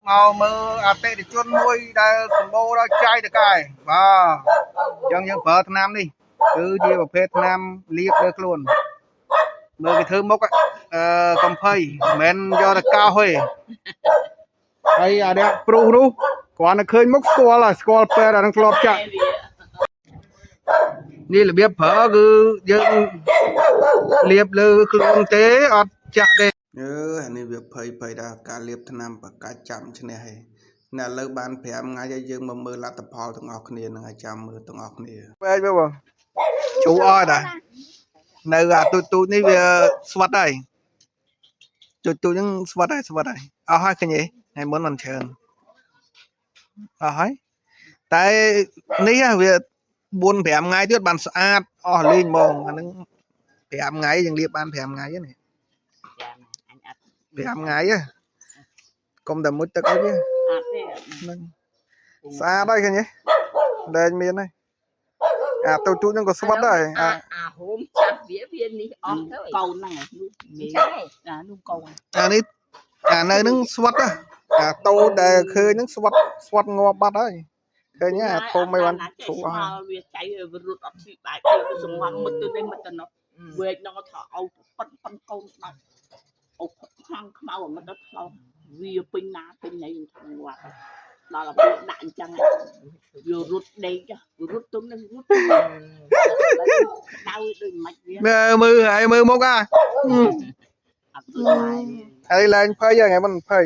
មកមើលអតិថិជនមួយដែលសម្បូរដោយចៃតកែបាទអញ្ចឹងយើងប្រើថ្នាំនេះគឺជាប្រភេទថ្នាំលាបលើខ្លួនមើលគេធ្វើមុខអឺកំភៃមិនមែនយកទៅកោសទេហើយអាអ្នកព្រុសនោះគ្រាន់តែឃើញមុខស្គាល់ហើយស្គាល់ពេទ្យអានឹងធ្លាប់ចាក់នេះរបៀបប្រើគឺយើងលាបលើខ្លួនទេអត់ចាក់ទេ អឺអានេះវាភ័យភ័យដល់ការលាបថ្នាំបកាច់ចាំឈ្នះឯងណែឥឡូវបាន5ថ្ងៃហើយយើងមកមើលលទ្ធផលទាំងអស់គ្នានឹងឲ្យចាំមើលទាំងអស់គ្នាពេកមើលបងជូរអត់តានៅអាទូចទូចនេះវាស្វិតហើយទូចទូចហ្នឹងស្វិតហើយស្វិតហើយអស់ហើយឃើញទេថ្ងៃមុនមិនច្រើនអស់ហើយតែនេះហ៎វា4 5ថ្ងៃទៀតបានស្អាតអស់លេងហ្មងអាហ្នឹង5ថ្ងៃយើងលាបបាន5ថ្ងៃហ្នឹង ចាំអញអត់ 5ថ្ងៃហ៎កុំតែមុជទឹកអីទេ អត់ទេ ហ្នឹងស្អាតហើយឃើញទេលែងមានហើយអាទូចទូចហ្នឹងក៏ស្វិតដែរអា អាហូមចាប់វាវានេះអស់ទៅ កូនហ្នឹងនោះ មិនឆែ អានោះកូន អានេះអានៅហ្នឹងស្វិតហ៎អាតូចដែលឃើញហ្នឹងស្វិតស្វិតងាប់បាត់ហើយឃើញទេអាធំមិនបានឈូអស់ហើយ វាចៃវារត់អត់ស៊ីបែកវាសងំមុតទៅនេះមុតទៅនោះវែកនោះថាអោប៉ុនប៉ុនកូនដល់អូខាងខ្មៅមិនដល់ថ្លោវាពេញណាពេញណីក្នុងវត្តដល់ដល់ពេលដាក់អញ្ចឹងវារត់ដេកវារត់ទុំនឹងរត់ដៅដូចមិនវា មើលមើលហើយមើលមុខអា អត់ទៅដែរ ហើយលែងភ័យហើយថ្ងៃមិនភ័យ